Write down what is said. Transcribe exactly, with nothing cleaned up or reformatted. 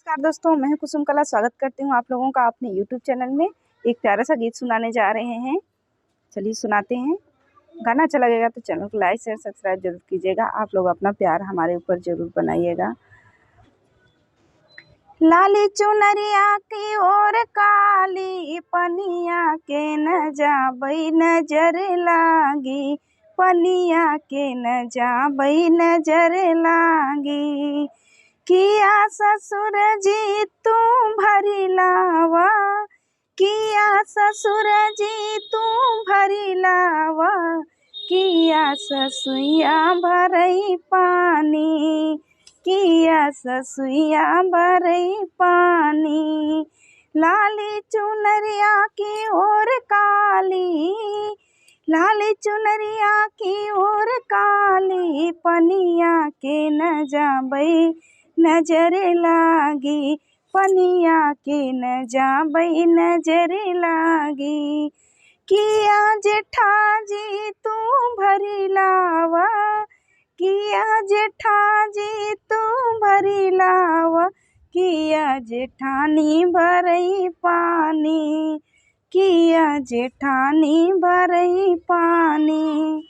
नमस्कार दोस्तों, मैं हूं कुसुम कला। स्वागत करती हूं आप लोगों का अपने YouTube चैनल में। एक प्यारा सा गीत सुनाने जा रहे हैं, चलिए सुनाते हैं। गाना अच्छा लगेगा तो चैनल को like, share, subscribe जरूर कीजिएगा। आप लोग अपना प्यार हमारे ऊपर जरूर बनाइएगा। लाली चुनरिया की ओर काली, पनिया के न जाबई नजर लागी, पनिया के न जाबई नजर लागी। किया ससुर जी तू भरी लावा, किया ससुर जी तू भरी लावा, किया ससुइया भरई पानी, किया ससुइया भरई पानी। लाली चुनरिया की ओर काली, लाली चुनरिया की ओर काली, पनिया के न जाबई नजर लागी, पनिया के न जाबई नजर लागी। किया जेठा जी तू भरी लावा, किया जेठा जी तू भरी लावा, किया जेठानी भरई पानी, किया जेठानी भरई पानी।